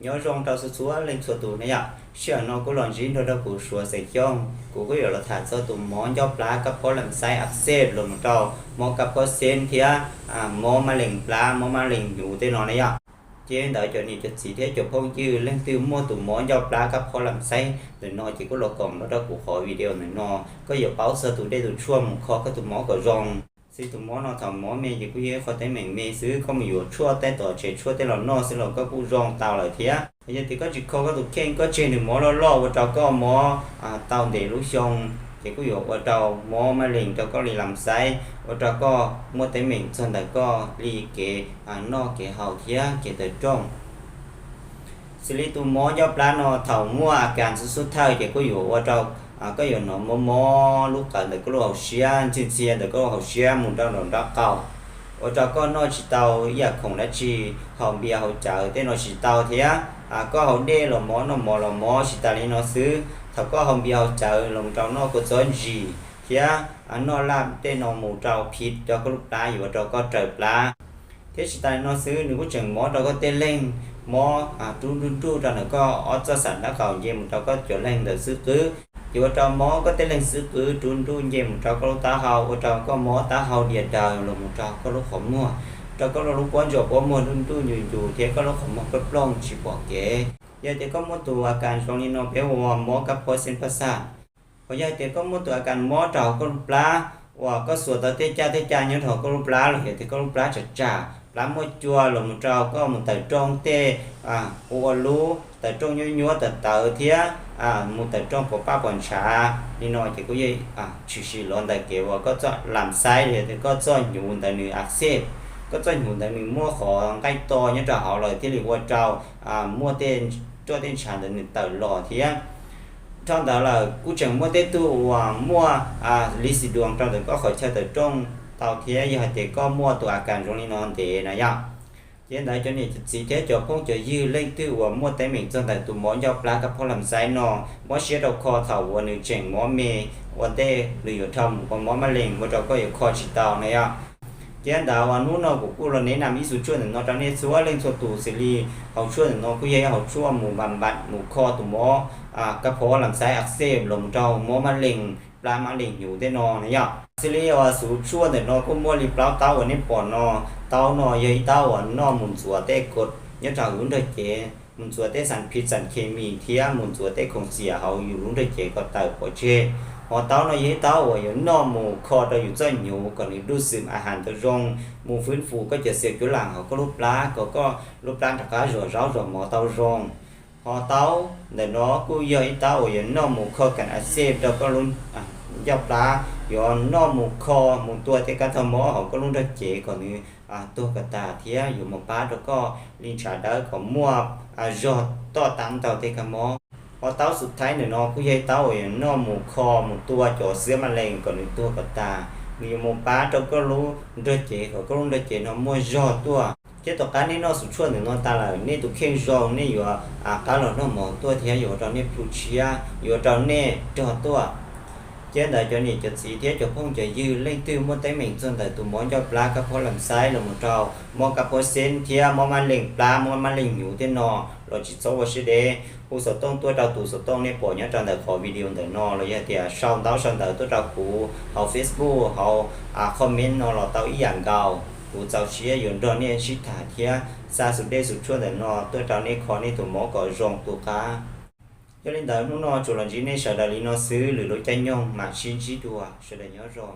Nyob zoo rau txhua txhua leej txhua tus na yom. Sij hawm no kuj los ntsib nrog rau kuv Suav xeem Xyooj, kuv kuj yuav los tham txog tus mov ncauj plab kab phob lam xaiv ab xej los mus rau mob kab phob xeeb thiab mob mab lees plab, mob mab lees hnyuv tej no na yom. Ces ntawd cov niam cov txiv thiab cov phooj ywg leej twg muaj tus mov ncauj plab kab phob lam xaiv ntawm no ces kuj los koom nrog rau kuv qhov video ntawm no, koj yuav paub txog tus dej tus tshuaj mus kho koj tus mob kom zoo. Xws tus mob no thaum mob me ces kuj yog ib qho teeb meem me xwb, koj mus yuav tshuaj tej tom tsev tshuaj tej los noj xwb los koj kuj zoo tau lawm thiab. Yog tias koj tsis kho koj tus kheej, koj tseg nws mob loj loj ua rau koj mob tau ntev lub xyoo, ces kuj yuav ua rau mob mab lees rau koj li lam xaiv, ua rau koj muaj teeb meem txog ntawm koj li kev noj kev haus thiab kev tawm rooj. Xws li tus mob ncauj plab no thaum muaj a kas xub xub thawj ces kuj yuav ua rau koj yuav hnov mob mob lub qawv ntawm koj lub hauv siab, ntxhi ntxhia ntawm koj lub hauv siab mus rau nraum nraub qaum, ua rau koj noj tsis tau ib yam khoom dab tsi, haus npias haus cawv tej no tsis tau thiab. Koj haus dej los mob, noj mov los mob, tsis tas li no xwb, thaum koj haus npias haus cawv los rau noj kua txob ntsim thiab noj laj tej no mus rau phiv rau koj lub plab yuav ua rau koj raws plab. Thiab tsis tas li no xwb, nws kuj tseem mob rau koj tej leeg, mob rub nruj nruj rau ntawm koj ob txoj xav nraub qaum nce mus rau koj cov leeg ntawm xub qwb, ces ua rau mob koj tej leeg xub qwb rub nruj nce mus rau koj lub taub hau, ua rau koj mob taub hau dias daws los mus rau koj lub qhov muag, rau koj lub pob ntsuas pob muag nruj nruj ncus ncus thiab koj lub qhov muag plooj plooj tsis pom kev. Yog tias koj muaj tus a kas zoo li no peb hu ua mob kab phob xeeb pab xaj. Hos yog tias koj muaj tus a kas mob rau hauv koj lub plab uas koj xuas tau tej caj tej caj nyob rau hauv koj lub plab los yog tias koj lub plab tsam tsam, plab muaj cua los mus rau koj mus tawm rooj tej ua ua lub tawm rooj nyuab nyuab tawv tawv thiab mus tawm rooj pom paj pom ntshav li no ces kuj yeej tshwm sim los ntawm kev uas koj txoj lam xaiv los yog tias koj txoj hnyuv ntawd nws a xej, koj txoj hnyuv ntawd nws muaj qhov nqaij to nyob rau hauv lawm thiaj li ua rau muaj tej roj tej ntshav ntawd nws tawm los thiab. Dhau ntawd lawm kuj tseem muaj tej tug uas muaj lis xis duas rau ntawm koj qhov chaw tawm rooj tau thiab yog hais tias koj muaj tus a kas zoo li no ntev na yom. Ces ntawd cov niam cov txiv thiab cov phooj cov ywg leej twg uas muaj teeb meem txog ntawm tus mov ncauj plab kab phob lam xaiv no, mob siab rau kho thaum uas nws tseem mob me ua ntej nws yuav dhau mus ua mob mab lees ua rau koj yuav kho tsis tau na yom. Ces ntawd uas hnub no kuv kuj los nes nam ib xus tshuaj ntawm no rau nej txhua leej txhua tus xws li hauv tshuaj ntawm no kuj yog ib hauv tshuaj mus npam npam mus kho tus mob kab phob lam xaiv a xej los mus rau mob mab lees plab mab lees hnyuv tej no na yom. Xws li uas xus tshuaj ntawm no kuj muaj li plaub taub uas nej pom no. Taub no yog ib taub uas noj mus ntxuav tej kod nyob rau yus lub nrog cev, mus ntxuav tej xas phiv xas khes mis thiab mus ntxuav tej khoom xiam hauv yus lub nrog cev kom tawm pov tseg. Hos taub no yog ib taub uas yuav noj mus kho rau yus txoj hnyuv kom nws dub xwm a has tau zoo, mus fwb fus koj cov xiav cuab lam hauv koj lub plab kom koj lub plab rov qab zuag zaub zuag mov tau zoo. Hos taub ntawm no kuj yog ib taub uas yuav noj mus kho kas a xej rau koj lub ncauj plab, yuav noj mus kho mus tua tej kab tog mob hauv koj lub nrog cev kom nws tuag kom tas thiab yuav mus pab rau koj li ntshav dawb kom muaj zog toj tab ntau tej kab mob. Hos taub xus thaib ntawm no kuj yog ib taub uas yuav noj mus kho mus tua cov xiab mab lees kom nws tuag kom tas, nws yuav mus pab rau koj lub nrog cev kom koj lub nrog cev no muaj zog tuaj. Thiab tom qab nej noj xus tshuaj ntawm no tas lawm nej tus kheej zoo, nej yuav qab los noj mov tuaj thiab yuav ua rau nej plhu tshiab, yuav ua rau nej rog tuaj. Ces ntawd cov niam cov txiv thiab cov phooj cov ywg leej twg muaj teeb meem txog ntawm tus mov ncauj plab kab phob lam xaiv los mus rau mob kab phob xeeb thiab mob mab lees plab mob mab lees hnyuv tej no los tsis txhob ua siab deb, hu xov tooj tuaj rau tus xov tooj nej pom nyob rau ntawm qhov video ntawm no los yog tias sau ntaub sau ntawv tuaj rau kuv hauv Facebook hauv comment no los tau ib yam nkaus. Kuv txaus siab yuav nrog nej sib tham thiab xa xus dej xus tshuaj ntawm no tuaj rau nej kho nej tus mov kom zoo tu qab. Yog li ntawd hnub no tsuas los ntsib nej sawv daws li no xwb, lwm lub caij nyoog mam sib ntsib dua, sawv daws nyob zoo.